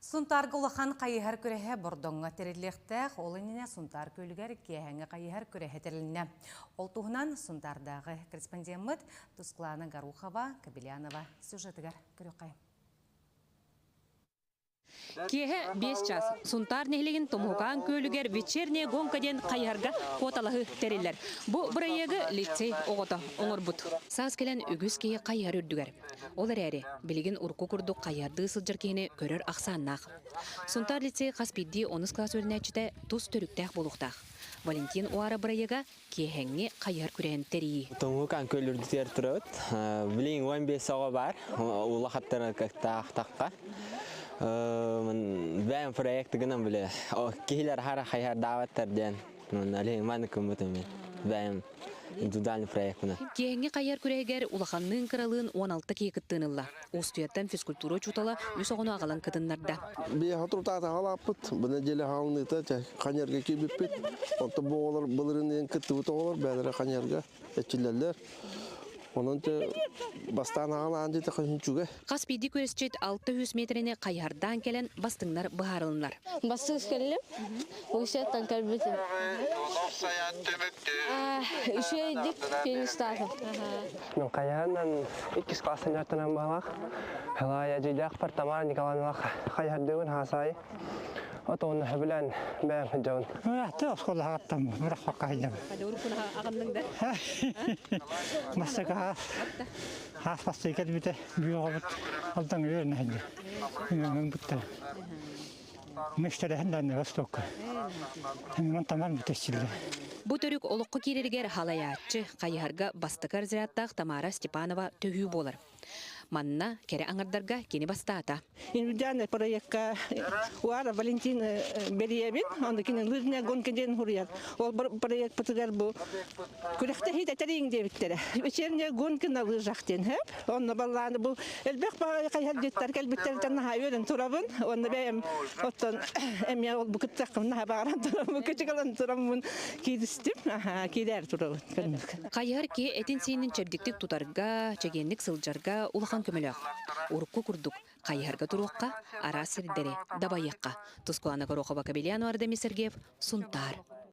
Сунтаарга улахан хайыһар күрэһэ Бордоҥҥо тэриллиэхтээх, ол иннинэ Сунтаар күөлүгэр киэһэҥҥи хайыһар күрэһэ тэрилиннэ. Ол туһунан Сунтаардааҕы корреспондеммыт Тусклана Горохова Кобелянова сюжетыгар көрүөххэйиҥ. Киэһэ 5 час Сунтаар нэһилиэгин Томуһукаан күөлүгэр «Вечерняя гонка» диэн хайыһарга куоталаһыы тэриллэр. Бу бырайыагы лицей оҕото оҥорбут. Саас кэлэн үгүс киһи хайыһар үрдүгэр. Ол эрээри, билигин урукку курдук хайыһардыы сылдьар киһини көрөр ахсааннаах. Сунтаар лицей хас биирдии онус кылаас үөрэнээччитэ тус төрүктээх буолуохтаах. Валентин Уара бырайыага киэһэҥҥи хайыһар күрэһин тэрийии. Тоҥуукаан күөл үрдүтүгэр турабыт. Билигин 15 оҕо баар. Улахаттар кыахтаахтахха. Бэйэм проект гынан биле. Киһилэр хара хайыһардаабаттар диэн. Алин маны кыммытым мен. Бэйэм индивидуальный проектына. Киэһэҥҥи хайыһар күрэһигэр улаханныын-кыралыын 16 киһи кыттыыны ылла. Устуйаттан физкультура учуутала үс оҕону аҕалан кытыннарда. Биэһэ турутаата хаалааппыт, бу нэдиэлэ хаалыныыта ханьарга киирбиппит. Онтон бу оҕолор былырыын кыттыбыт оҕолор бэйэлэрэ ханьарга эрчиллэллэр. Онон бастаан аҕалаан диэтэххэ үчүгэй. Хас биирдии күрэсчит 600 миэтэрэни хайыһардаан кэлэн бастыҥнар быһаарылыннар. Бастыҥ кэллим. Уусеттан кэлбитим. Үчүгэйдик финистаатым. Мен хайаһынан иккис класстан дьарыктанан баалаах. Хылаайа дьийлээхпэр Тамара Николаевналаах хайыһардыыбын хаасаайы. Отоҕун сөбүлээн бэйэм сылдьабын. Ыраахты оскуолаҕаттан бырахпакка сылдьабын. аҕынныҥ да? Бастакы хаас бастыы кэлбитэ бүөҕөбүт алдан үөрэнэ сылдьар. Үөрэнэн буттара. Мөштөрөһөн да Востокка. Мин тамар бүтөччүллэр. Бу төрүк олоххо киирэригэр халайааччы, хайыһарга бастакы разрядтаах Тамара Степанова төһүү буолар. Манна кэрэ аҥардарга кини бастаата. Индивидуальный проектка Уара Валентин Бериевин, он кини лыжная гонка диэн хуруйар. Ол проектпытыгар бу күрэхтэһии тэриҥ диэбиттэрэ. Вечерняя гонка на лыжах диэн хөп. Онно баллааны бу элбэх хайһар дьиттар кэлбиттэртэн наһаа үөрэн турабын. Онно бэйэм оттон эмиэ ол бу кыттахпын наһаа баҕаран турабын, кычыгалан тураммын кииристим. Аха, киирээр турабын. Хайыһар киһи этин-сиинин чэбдиктик тутарга, чэгиэнник сылдьарга улахан көмөлөөх. Урукку курдук хайыһарга туруохха, араас сирдэри дабайыахха. Тускулана Горохова, Кабельян Ардеми Сергеев, Сунтаар.